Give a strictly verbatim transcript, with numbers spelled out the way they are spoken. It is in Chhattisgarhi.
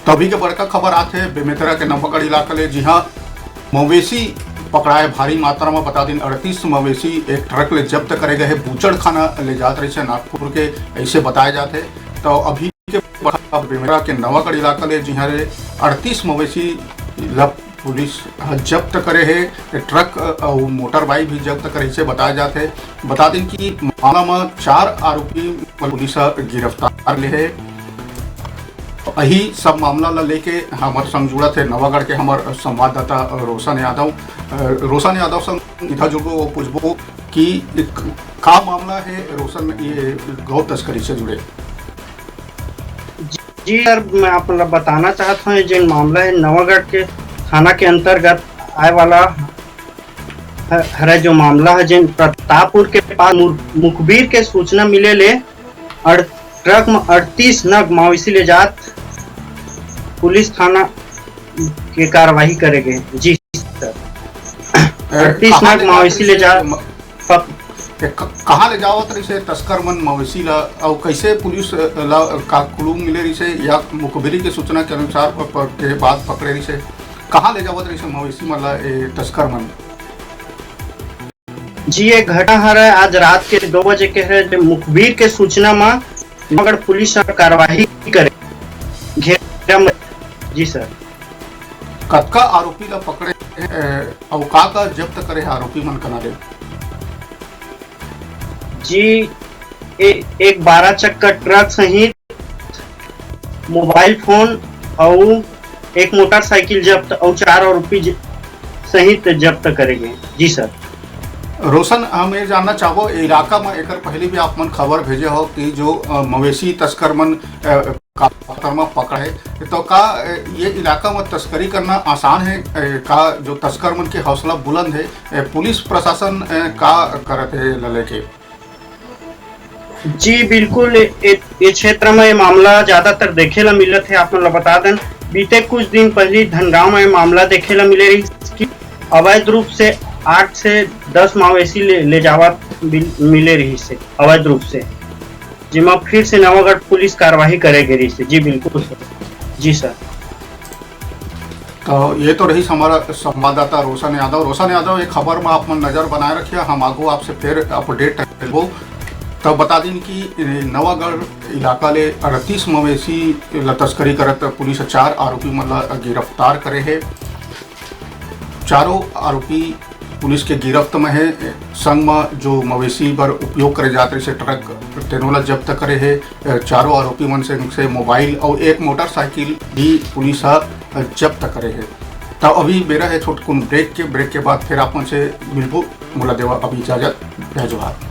तभी के बड़का खबर आथे बेमेतरा के नवागढ़ इलाका ले, जिहां मवेशी पकड़ाए भारी मात्रा में। बता दिन, अड़तीस मवेशी एक ट्रक ले जब्त करे गए हे। बूचड़खाना ले जात रहिस हे नागपुर के, ऐसे बताए जाते। तो अभी के बड़का खबर बेमेतरा के नवागढ़ इलाका ले, जिहां रे अड़तीस मवेशी ल पुलिस ह जब्त करे हे। ट्रक अउ मोटर बाइक भी जब्त करे से बताया जात हे। बता दिन कि मामला में चार आरोपी पुलिस ह गिरफ्तार ले हे। अही सब मामला ला लेके हमर संग जुड़त हे नवागढ़ के हमर संवाददाता रोशन यादव। अ, रोशन यादव संग सीधा जुड़बो, पूछबो कि का मामला हे रोशन, ये गौ तस्करी से जुड़े? जी सर, मैं आप ला बताना चाहत हूँ, ये जिन मामला है नवागढ़ के थाना के अंतर्गत आए वाला ह-, हरे जो मामला है, जिन प्रतापपुर के पास मुर-, मुखबिर के सूचना मिले ले और ट्रक में अड़तीस नग मवेशी ले जात पुलिस थाना के कार्रवाई करे गए। जी सर, ए, अड़तीस कहाँ नग ले जात मवेशी ले रहिसे जात म-, पक- ए, क-, कहाँ ले जावत रहिसे तस्कर मन मवेशी ला, अउ कैसे पुलिस ला का क्लू मिले रहिसे या मुखबिरी के सूचना के अनुसार प-, प-, के बाद पकड़े रहिसे? कहाँ ले जावत रहिसे मवेशी मन ला ए तस्कर मन? जी, ये घटना हरे आज रात के दो बजे के हरे, जे मुखबिर के सूचना मा नवागढ़ पुलिस ह कार्रवाई करे घेरा में। जी सर। कतका आरोपी ला पकड़े, ए, अउ का का जब्त करे हे आरोपी मन कना ले? जी, ए-, एक बारह चक्का ट्रक सहित मोबाइल फोन अउ एक मोटरसाइकिल जब्त अउ चार आरोपी ज-, सहित जब्त करे गए। जी सर। रोशन, हम ये जानना चाहबो, इलाका में एकर पहले भी आप मन खबर भेजे हो कि जो, अ, मवेशी तस्कर मन, अ, का पकड़ में पकड़े, तो का, अ, ये इलाका में तस्करी करना आसान है? अ, का जो तस्कर मन के हौसला बुलंद है? अ, पुलिस प्रशासन, अ, का करत है लले के? जी, बिल्कुल, ए-, ए-, ये क्षेत्र में ये मामला ज्यादातर देखे ला मिलत है। आप मन ला बता देन, बीते कुछ दिन पहले धनगांव में मामला देखे ला मिले रहिस कि अवैध रूप से आठ से दस मवेशी ले, ले जावत बिल-, मिले रहिस हे अवैध रूप से, जेमा फिर से नवागढ़ पुलिस कार्रवाई करे गे रहिस हे। जी, बिल्कुल सर। जी सर। तो ये तो रहिस हमर संवाददाता रोशन यादव। रोशन यादव, ये खबर में आप मन नजर बनाए रखिए, हम आगू आपसे फिर अपडेट लेबो। तो बता दिन कि नवागढ़ इलाका ले अड़तीस मवेशी ल तस्करी करत पुलिस ह चार आरोपी मन ल गिरफ्तार करे हे। चारों आरोपी पुलिस के गिरफ्त में हे। संग में जो मवेशी बर उपयोग करे जात रहिसे ट्रक, तेनो ला जब्त करे हे। चारों आरोपी मन से, से मोबाइल अउ एक मोटरसाइकिल भी पुलिस ह जब्त करे हे। त अभी बेरा हे छोटकुन ब्रेक के, ब्रेक के बाद फिर आप मन से मिलबो। मोला देवा अभी इजाजत, जय जोहार।